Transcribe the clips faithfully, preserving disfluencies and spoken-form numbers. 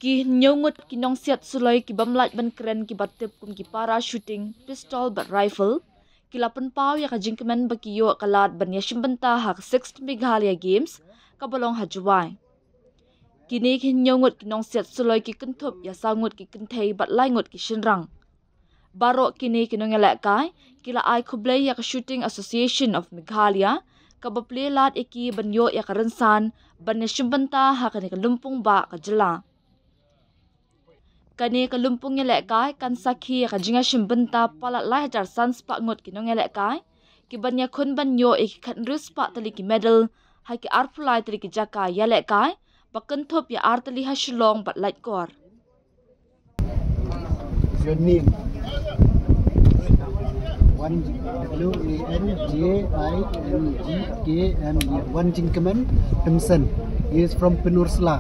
Ki hynñiew ngut ki nongsiat suloi ki bym lait ban kren kiba tip kum ki para shooting, pistol bad rifle, ki la pynpaw ïa ka jingkmen ba ki ïoh ka lad ban ïashim bynta ha ka Sixth Meghalaya Games kaba long ha Jowai. Kine ki hynñiew ngut ki nongsiat suloi ki kynthup ïa saw ngut ki kynthei bad lai ngut ki shynrang. Baroh kine ki nongïalehkai ki la ai khublei ïa ka Shooting Association of Meghalaya kaba plie lad ïa ki ban ïoh ïa ka rynsan ban ïashim bynta ha kane ka lympung bah ka jylla. Kane ka lympung ïalehkai kan sakhi ïa ka jingïashim bynta palat lai hajar san spah ngut ki nongïalehkai ki ban ïakhun ban ïoh ïa ki khathynriew spah tylli ki medal ha ki arphew lai tylli ki jaka ïalehkai ba kynthup ïa ar tylli ha Shillong bad Laitkor. Your name. One W A N J I N G K M A. Wanjingkmen Thompson. He is from Pynursla.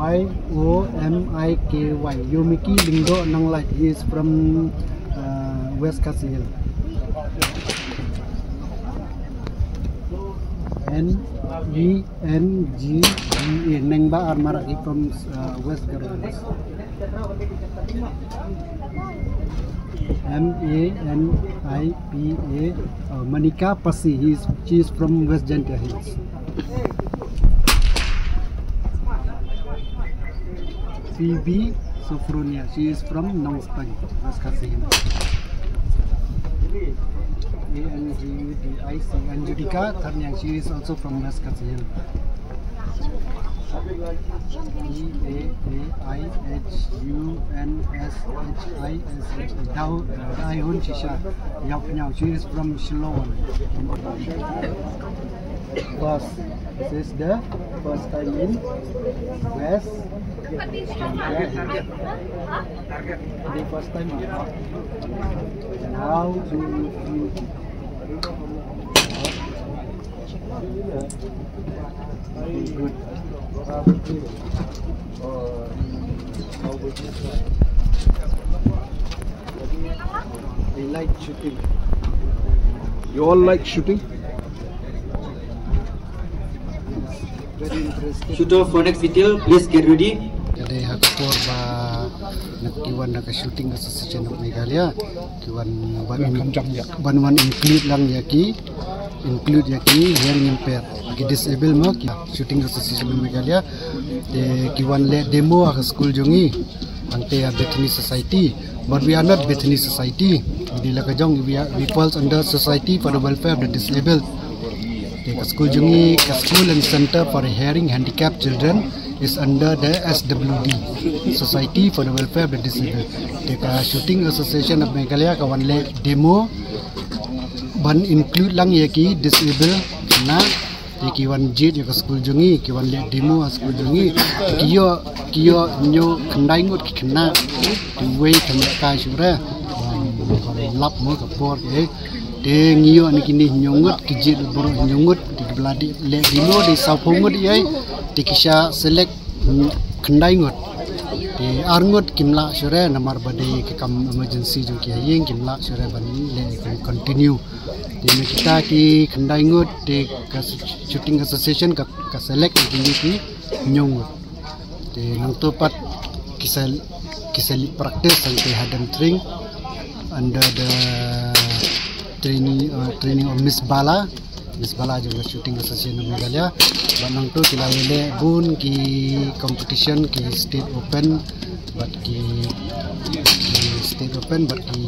Y O M I K Y. Yomiki Lyngdoh Nanglait. He is from uh, West Khasi Hills. N E N G G A, Nengba Armara, he comes uh, West Garo Hills. M A N I P A, uh, Manika Pasi, he is, she is from West Jaintia Hills. Phoebe Sophronia, she is from Nongspeng, West Khasi Hills. A N G U D I C, and Judika Tharniang, she is also from West Khasi Hills. E A A I H U N S H I S H, Dau, Daihun Shisha, Yaupnyau, she is from Shillong. First, this is the first time in West. The first time. And how do you feel? Good. I like shooting. You all like shooting? Very interesting. Shooter, for next detail, please get ready. Ka dei ha ka por ba na ki wan na ka Shooting Association of Meghalaya ki wan ban ban wan include lang ïa ki, include ïa ki hearing impaired, ki disable mo, ki Shooting Association of Meghalaya. Te ki wan leh demo ha ka school jong ngi, hangte ha Bethany Society, but we are not Bethany Society. Ngi dei la ka jong, we are, we falls under Society for the Welfare of the Disabled. Te ka school jong ngi, ka School and Center for Hearing Handicapped Children is under the S W D, Society for the Welfare of the Disabled. Te ka Shooting Association of Meghalaya ka wan leh demo ban include lang ïa ki disable khynnah. Te ki wan jied ïa ka school jong ngi, ki wan leh demo ha school jong ngi. Ki ïoh, ki ïoh hynñiew, khyndai ngut ki khynnah. Te wei ka mih kai shuh re. Lap mo ka por ki. Te ngi ïoh na kine hynñiew ngut, ki jied baroh hynñiew ngut, te ki ba la leh demo dei sawphew ngut ïa. Te ki shah select khyndai ngut. Te ar ngut kim lah shuh re namar ba dei ka kam emergency jong ki ha ïing, kim lah shuh re ban leh, kin continue. Te na kita ki khyndai ngut te ka Shooting Association ka, ka select ïa kine ki hynñiew ngut. Te nangto pat ki sa, ki sa leit practice hangtei ha Demtring under the training, uh, training of Miss Bala. Miss Bala jong ka Shooting Association of Meghalaya. Bad nangto ki la leh bun ki competition, ki State Open bad ki, ki State Open bad ki,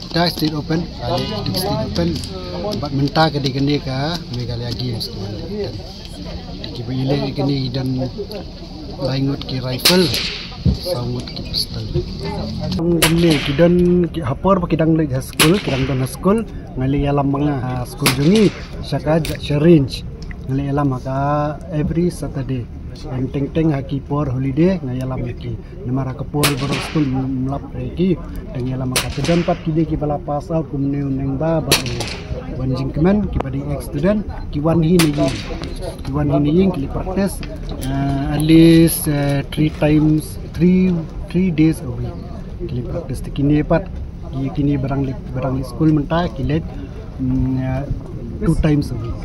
ki State Open, ki State Open. Bad mynta ka dei kane ka Meghalaya Games. Kiba ïaleh kine ki don lai ngut ki rifle, saw ngut ki pistol. Ki don, ha por ba ki dang leit ha skul, ki dang don ha skul, nga leh ïalam ma nga ha skul jong ngi sha ka, sha range. Nga leh ïalam ha ka every Saturday. Em teng teng ha ki por holiday nga ïalam ïa ki. Namar ha ka por baroh skul ym lap re ki. Teng ïalam ha ka, te don pat kine kiba la pass out kumne u Nengba bad u Wanjingkmen, kiba dei ex student, ki wan hi na ïing. Ki wan hi na ïing ki leit practice at least three times, three, three days a week. Ki leit practice. Te kine pat, kine ba dang leit, ba dang leit skul mynta ki leit two times a week.